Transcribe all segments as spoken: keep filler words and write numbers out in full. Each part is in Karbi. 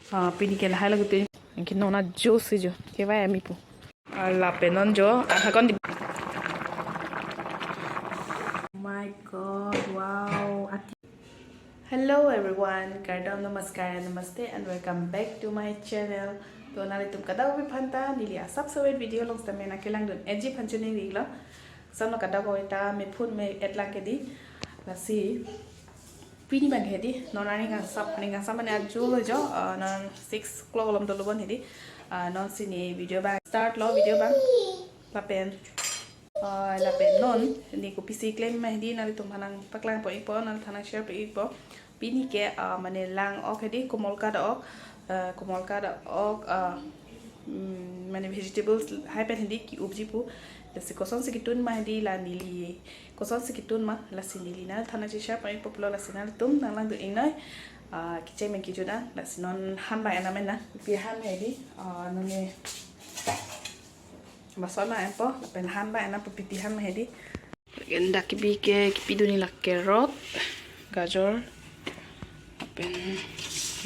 Ah, pini ke lahai lagu tin. Anke non ajo si jo. Kevai ami pu. Ah, lapen non jo. Ah, hakon di. Oh my God, wow. Ati. Hello everyone, kardom, namaskar, namaste and welcome back to my channel. To nanglitum kadokave aphanta neli asap sewet video along sitame nangkelangdun-eji aphan choningrilo. Samno kadokave ta me phone me-et lang ke di. Lasi pini abang ke di, non arni kangsam, arni kangsam mane ajo lo jo, ah, non six o'clock alom dolo bon he di. Ah, non si ne video abang start lo, video abang. Lapen, ah, lapen non ne kopisi klem ma he di, nanglitum aphan nangpaklang pon-ikpo, nangliphan nang-share pon-ikpo. Pini ke, ah, mane lang-ok he di, komolkat ok, ah, komolkat ok, ah, mm, mane vegetables lahai pen he di ke-upji pu. Lasi kosonsi ketun ma he di la neli, kosonsi ketun ma, lasi neli nangliphan nang-share pon-ikpo pulo, lasi nanglitum nanglangdun-iknoi. Ah, kecheng pen kejut an, lasi non han abang en-an mena, pi han ma he di, ah, non ne bason abang enpo, lapen han abang en-an pu, pi pi han ma he di. Lapen dak kebi ke, kepidunji la carrot, gajor, lapen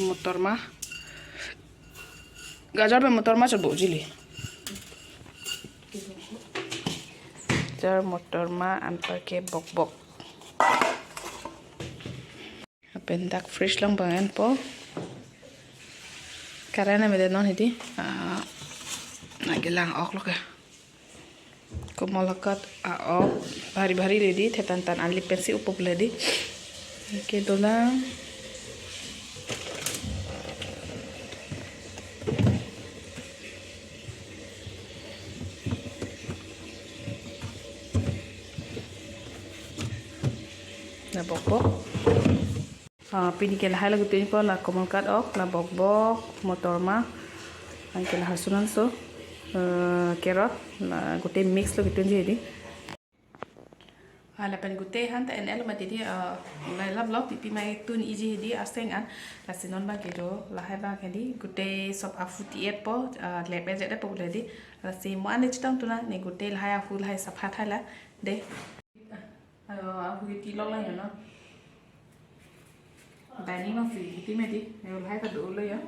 motor ma. Gajor pen motor ma chot bo jili. Gajor, motor ma, anparke bokbok. Lapen dak fridge along abang enpo. Current ave det non he di. Ah, nangkelang-ok lo ke. Komolkat a-ok bhari bhari le di, thetan tan anli pensi upup le di. Anke dolang. La bokbok. Ah, pini ke lahai lagu tin po, la komolkat ok, la bokbok, motor ma, anke la hasun anso, eh, carrot, la gotei mix lo ketunji he di. Ah, lapen gotei han ta en-et lo mati di, ah, lahai lap lo, pi pi ma tun-ikji he di aseng an, lasi non abang ke jo, lahai abang he di, gotei sop aphuti-etpo, ah, lep-et-etpo le di, lasi mo an le chetong tunang, ne gotei lahai ahu lahai sapha thai la, de. Ayo, ahu kiti lok lang yo no. Dining along si kiti me di, ne lahai ta dolo yo.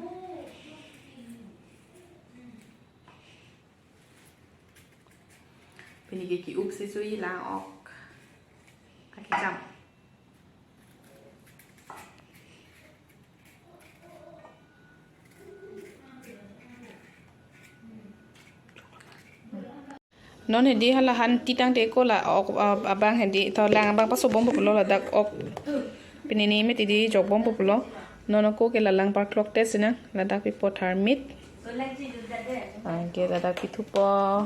Pini ke ke-up si sui lang-ok. Akecham. Non he di hala han ti tangte ko la ok, ah, abang he di, to lang abang pasobompo pulo, ladak ok. Pini ne mati di jokbompo pulo. Non ako ke la lang parklokte sinang, ladak pipo tharmit. Anke ladak pithupo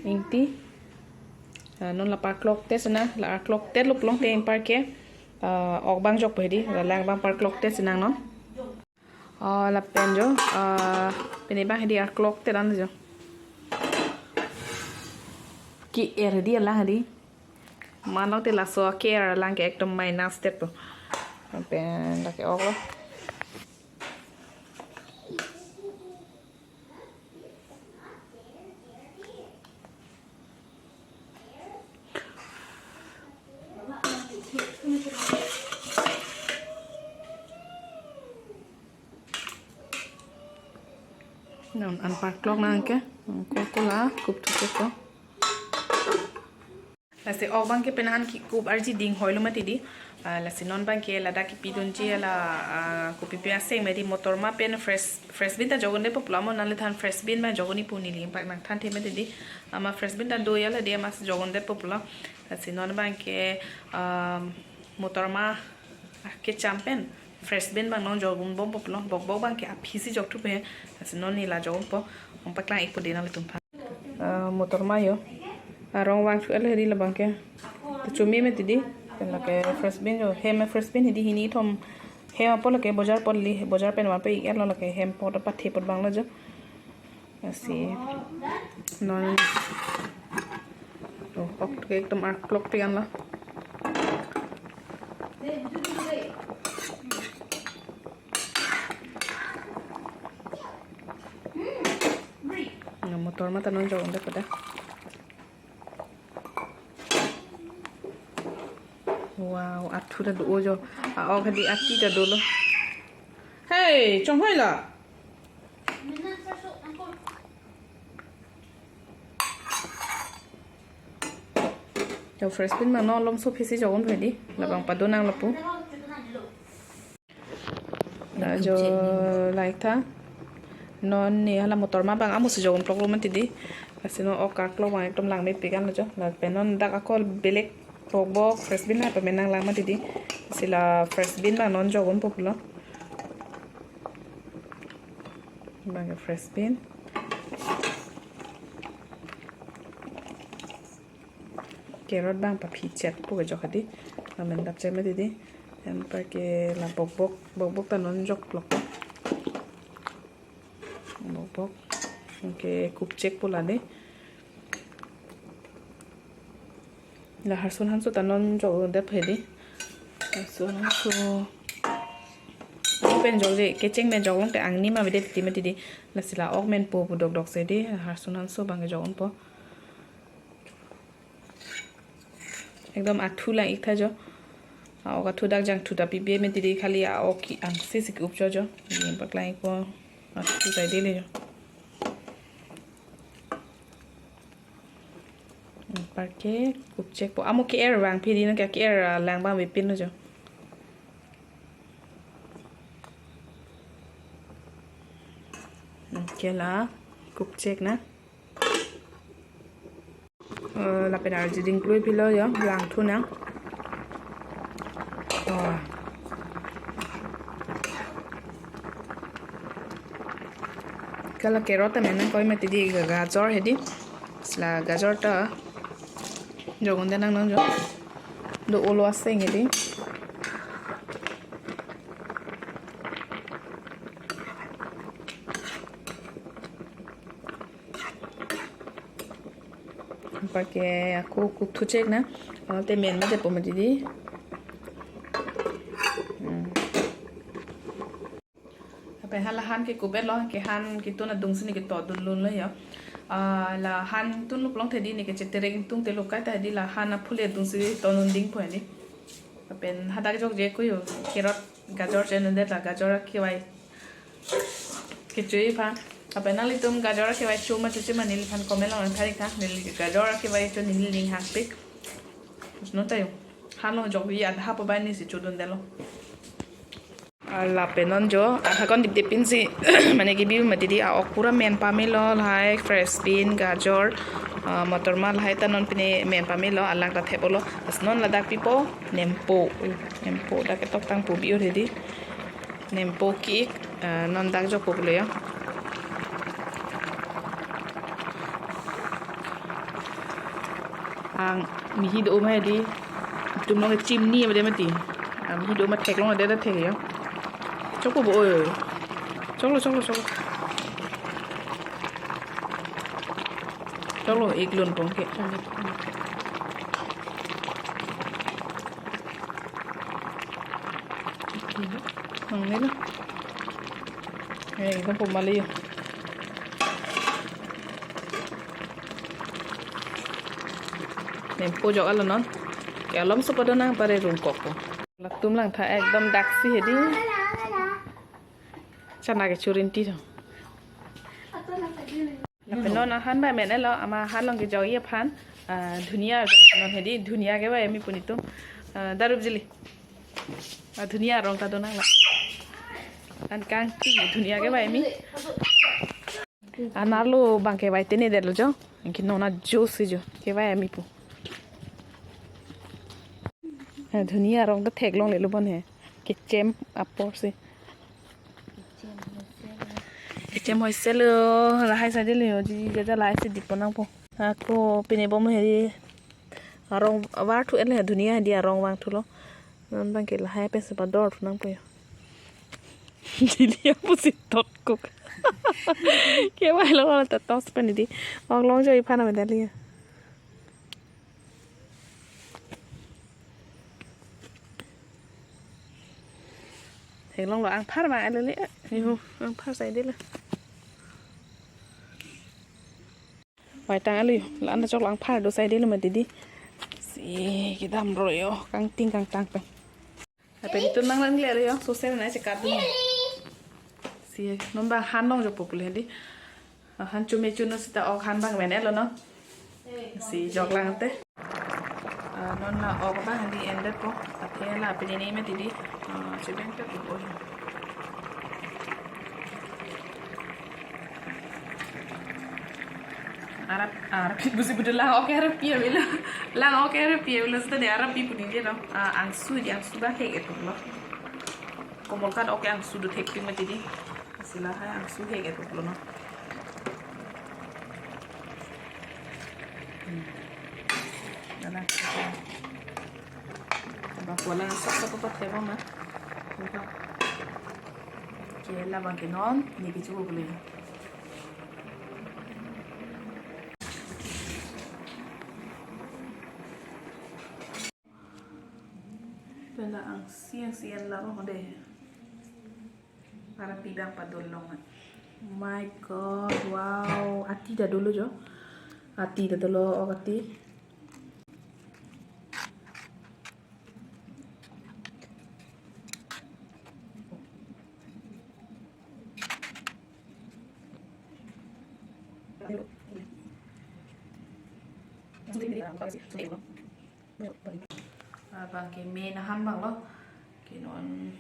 ingti. Ah, non la parklokte sinang, la arklokte lo pulote anparke, ah, ok abang jokpo he di, la lang abang parklokte sinang non. Oh, lapen jo, ah, pini abang he di arklokte dan jo. Ke-er he di alang he di. Manok te laso ke-er alang ke ekdom minus det po. Lapen dak ke-ok lo. Non anparklok nang ke, ko ko la kup thu ko. Lasi ok abang ke penang an ke-up arji ding hoi lo mati di. Ah, lasi non abang ke ladak kepidunji la, ah, kopi pi aseng mati, motor ma pen fresh, fresh bean ta jokdundepo pulo, mo nangliphan fresh bean abang jokdun-ik pu neli anparke nangthanthe mati di. Amat fresh bean ta do ya la di, amat jokdundepo pulo. Lasi non abang ke, ah, motor ma, ah, kecham pen fresh bean abang non jokdunbompo pulo, bokbok abang ke aphi si jokthupo he. Lasi non ne la jokdunpo, nangpaklang-ikpo de nanglitum aphan. Ah, motor ma yo. Arong vangthu-et lo he di labang ke. Chumi mati di. Pen lake fresh bean yo. Hem fresh bean he di, hini thom. Hem apot lake bojar apot li, bojar pen vanpo ik-et lo, lake hem apot apathe apot vanglo jo. Lasi non. Oh, ok ke ekdom arklokte an lo. Nga motor ma ta non jokdunde pada. Wow, athu ta do jo. A-ok he di ati ta dolo. Hey, chonghoi la. Yo, fresh bean abang non malomso phisi jok-un hedi. Labang pado nang lapu. Lajo, like tha. Non ne hala motor ma abang amu si jok-un plok lo mati di. Lasi non ok karklok abang ekdom langmepik an lajo. Lapen non dak ako belek bokbok fresh bean hai pamenang lang mati di. Lasi la fresh bean abang non jok-unpo pulo. Abang ke fresh bean. Carrot abang paphi chet pu kejok hedi. Lamen dap chet mati di. Anparke la bokbok, bokbok ta non jok plok. Bokbok. Anke kupchek pu la di. La harsun hanso ta non jok-un det hedi. Harsun hanso. Open jokje, kecheng pen jok-un te angni ma avedet ti mati di. Lasi la ok menpo pu dokdok si di. Harsun hanso abang ke jok-unpo. Ekdom athu lang-ik tha jo. A-ok athu dak jangthu ta pipe mati di, khali a-ok ke-ang si si ke-up jo jo. Yen paklang-ikpo, athu saidele jo. Anparke kupchekpo. Amu ke-er vangphi di, non ke-er, ah, lang abang avepin lo jo. Anke la kupchek nang. Eh, lapen arjiding klui pilo jo, langthu nang. Wah. Kala carrot ta menang koi mati di, ga-, gajor hedi. Sila gajor ta jok-un det nang non jo. Do olo aseng hedi. Anparke ako kupthu chek nang. Amal te men mati po mati di. Hmm. Lapen hala han ke kup-et lo, ke han ketun adung si ne keto dun lun lo jo. Ah, la han tun lo plong te di ne ke cheterek tung te lo kai ta di, la han aphule adung si to-un dingpo hedi. Lapen hadak jokje ko jo, carrot gajor che-un det, la gajor akevai kecho-i aphan. Lapen nanglitum gajor akevai cho ma choche ma neliphan comment along nangtharik tha. Neli gajor akevai cho neli ning hangpik. Pusno tayo. Han along jokji adha po bai ne si chodun det lo. Ah, lapen non jo, adha kon dipdip pin si, mane kebi mati di, a-ok pura men pamelo, lahai fresh bean, gajor, ah, motor ma lahai ta non pine men pamelo, alang ta thep-olo. Lasi non ladak pipo, nempo. Nempo dak ketok tang pu bi-o hedi. Nempo ke-ik, eh, non dak jokpo pulo jo. Ang mihi do-o ma hedi. Itum along chimni avedet mati. Ang mihi do-o ma theklong avedet thek jo. Chokpo bo oi. Choklo, choklo, choklo. Choklo, ik lun pon ke. Ang nilo. Eh, ekdom poma le jo. Nempo jok alo non. Ke malomso pado nang pare rungkokpo. Latum langtha ekdom daksi hedi. Chana ke churinti tho. Lapen non ahan bai men-et lo, amat ahan along kejok-i aphan, ah, dhuniya non hedi, dhuniya kevai ami pu netum, ah, darup jili. Ah, dhuniya arong ta do nang la. An kangting dhuniya kevai ami. Anerlo abang kevai te ne det lo jo. Anke non ajo si jo. Kevai ami pu. Ah, dhuniya arong ta theklongle lo bon he. Kechem apor si. Kechem hoise lo, lahai saidele jo, jiji jaja lahai si dipon nangpo. Ako pine bom hedi arong varthu ele, dhuniya hedi arong vangthulo. Non abang ke lahai pen si padorthu nangpo jo. Jili apu si tot kok. Kevai lo ta tos pen di. Ong long jo iphan ame dali jo. Theklonglo, angphar abang alele. Yo, angphar saidele. Vaitang alu, la-an choklo, angphar do saidele mati di. Si kedam ro jo, kangting kangtang pen. Lapen itum nang lang le jo, sose na chekat dun. Si non bang han long jo po pule di. Ah, han chume chuno sita ok han bang men elo no. Si jok lang te. Ah, non la ok bang di endet po. Athe la pini ni mati di. Ah, si beng te po. Arap, arap, busi budu lang ok arap pi avelo. Lang ok arap pi avelo sita di arap pi puni di no. Ah, angsu di angsu bang hek etum lo. Komol kan ok angsu do thek pin mati di. Sila hai angsu hek etum lo no. Hmm. Dana. Ba kuala sak sak apa thek ma. Oke, labang ke non, ni ke chubu beli. Pela angsi angsi an laro hode. Para pidang padol long. My God, wow. Ati ta dolo jo. Ati ta dolo, ok ati. Ah, bang ke me na han bang lo. Ke non.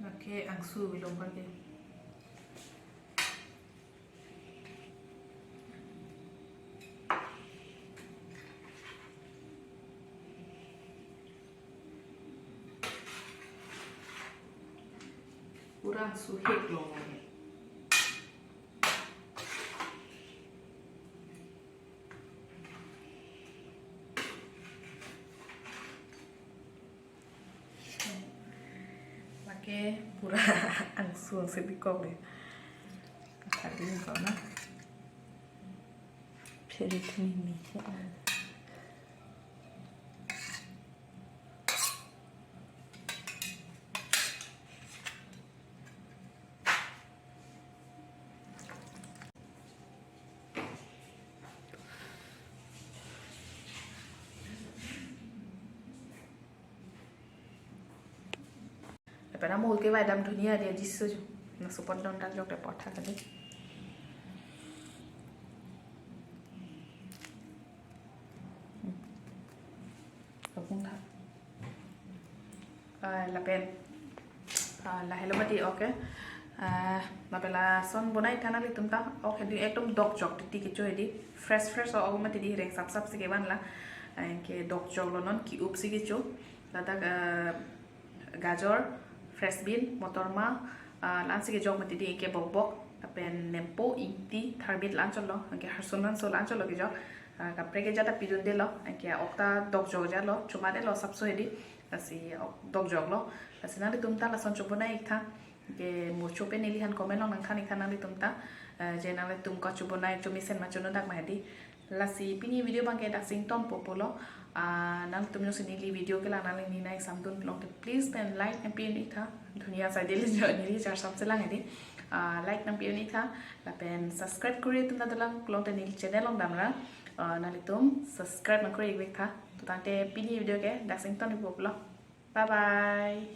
Oke, angsu belum pakai. Kurang suhek long. Lake pura angsu angse bikok le. Kata din ko na. Pherit mimi. Lapen amul kevai dam dunia dia jisu ju. Na support don dan jok report ha kali. Kapung tha. Ah, lapen. Ah, lahelo mati, oke. Ah, lapen lason bonai tha nanglitum ta. Ok, hedi ekdom dokjok titi kecho hedi. Fresh fresh ok mati di, reng sap sap si kevan la. Anke dokjok lo non, ki-up si kecho. Ladak, ah, gajor, fresh bean, motor ma, ah, la-an si kejok mati di, anke bokbok, lapen nempo, ingti, tharbit la-an chotlo, anke harsun manso la-an chotlo kejok. Ah, kaprek kejat ta pidunde lo, anke ok ta dokjok jat lo, chomat-et lo sapso hedi, lasi ok dokjok lo, lasi nanglitum ta lason chobonai ik tha, anke mo chope neli han comment along nangthan ik tha nanglitum ta, ah, je nanglitum ko chobonai chomesen ma chonodak ma hedi. Lasi pini video abang ke daksi ingtonpo pulo. Ah, nangtum jongsi neli video kelang nangli ni nai samdun pulote please pen like nangpi un ik tha. Dunia sai deli jo neli char sap selang hedi. Ah, like nangpi un ik tha. Lapen subscribe kuri atum ta dolang pulote neli channel along damra. Ah, nanglitum subscribe nangkuri ik tha. To tangte pini video ke daksi ingtonpo pulo. Bye bye.